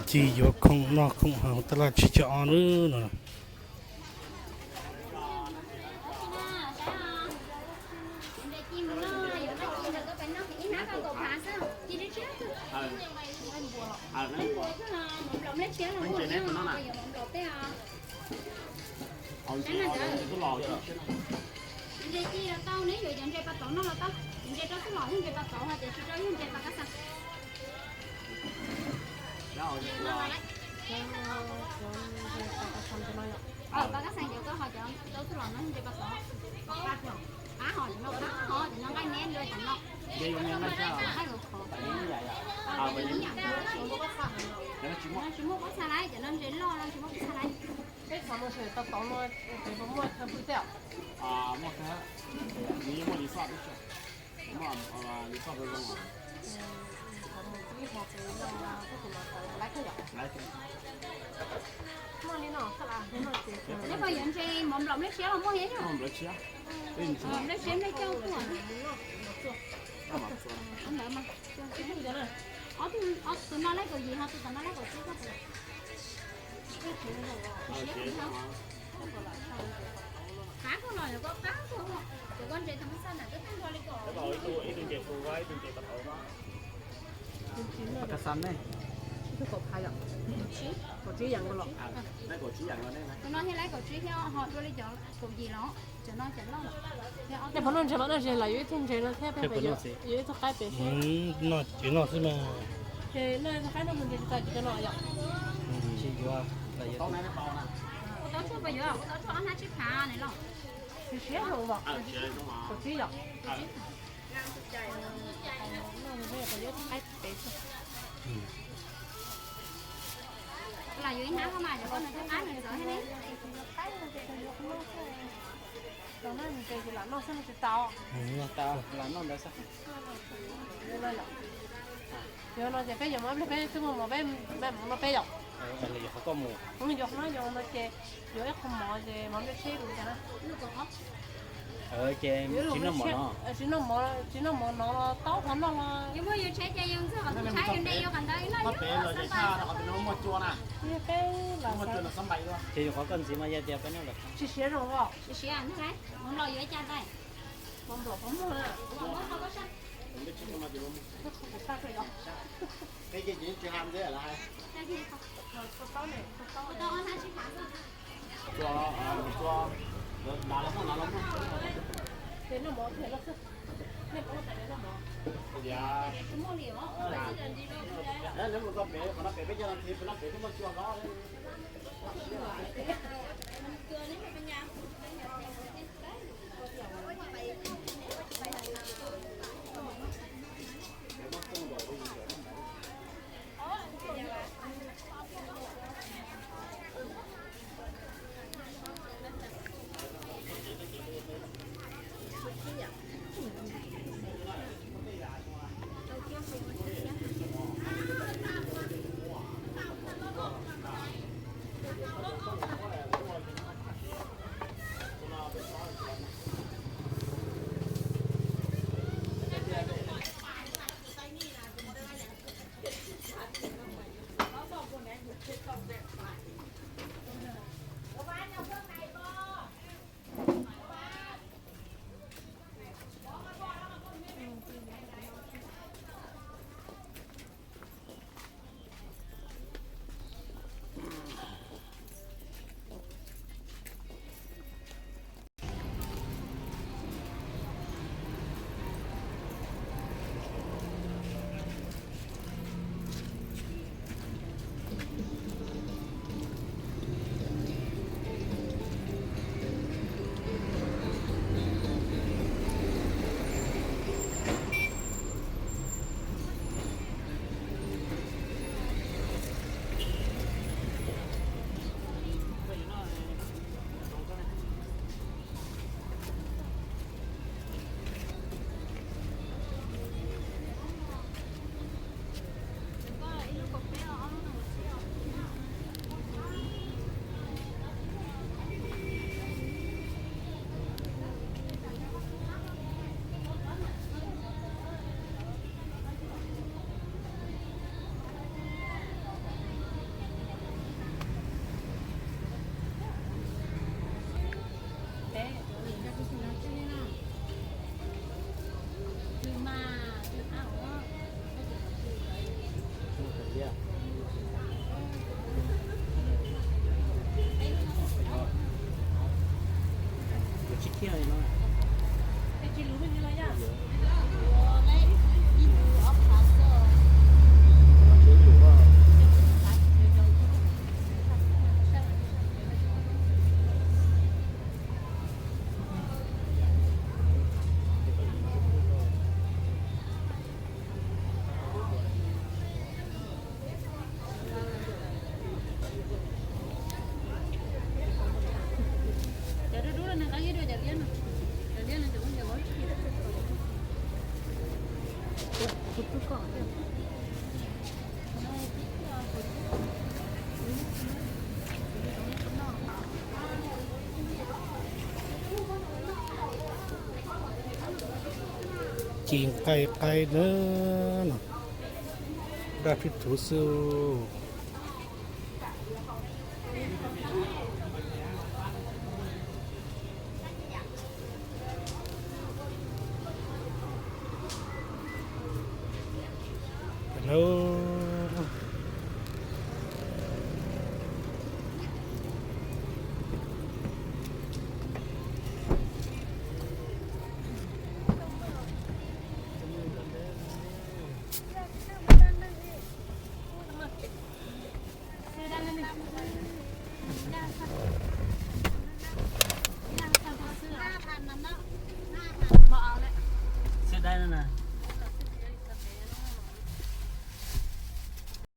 Ci yuav khoom noj khoom haus tab laj tsib caug ob lub no. Ntses ci los tau, neb yuav cov ntses pas tauv no los tau. Ntses rau txuj lom yog ntses pas tauv, hos cov tsis rau yog ntses pas kab xas. Pas kab xas cov koj hos cov rau txuj lom no yog ntses pas tauv. Ab hos cov no, ab hos cov no nqaij neb luag cov no. Nqaij luag qhov. Tsis muaj pob txha lawm, cov no ntses loj no tsis muaj pob txha lawm. Peb xav mus xyem tau tauv no, peb puas muaj thawj pw tej? Muaj, muaj li xoj, li xoj zoo. Muaj li no, neb puas yuav ntses mov nplaum nplej siab los muaj thiab yom? Nplej siab nplej cauj tuaj. Ntawd mas, ob tug no laij kaum yim ho tus tom no laij kaum tsib. Qab koj los yog koj qab koj, cov koj ntses tau muaj xaj nram twb tag nrho li ko. Ib tug ntses pu, ib tug ntses pas tauv. Pas kab xas ne? Ib tug kaum phav yom? Kaum tsib yam nkaus los. Tus no thiaj laij kaum tsib thiab ho dua li cov kaum yim los, cov no cov loj. Nej puas noj ntses mas noj ntses los yuav ib tug ntses no thiab, peb puas yuav ib tug qaib pem xwb. Noj ces noj xwb mas. Ces noj ib tug qaib noj tus ntses tsis tau ces cov no yom. Tsis yuav, kuv tau tshuaj puas yuav, kuv tau tshuaj ob hnab tsib phav ne los. Siav siav zoo os. Kaum tsib yom. Los yuav ib hnab koj mas, cov koj no cov qab nws txawv thiab ne. Lam noj xwb no tsis tau. Lam noj ntawd xwb. Yog no ces peb yuav mov, peb twb muaj mov, peb mov no peb yom. Yuav qhov no, yuav no ces yuav ib qho mov ces mov nplej siab rau cas na. Tsis noj mov, tsis noj mov no taub qhov noj los. Ces yuav qhov koj ntxiv mas yog tias peb noj lawm. Tsis siav zoo os. Tsis siav, noj los yuav ib ca tais. Ci nqaij qaib na, daj phib thuv xwb. Xwb dab na.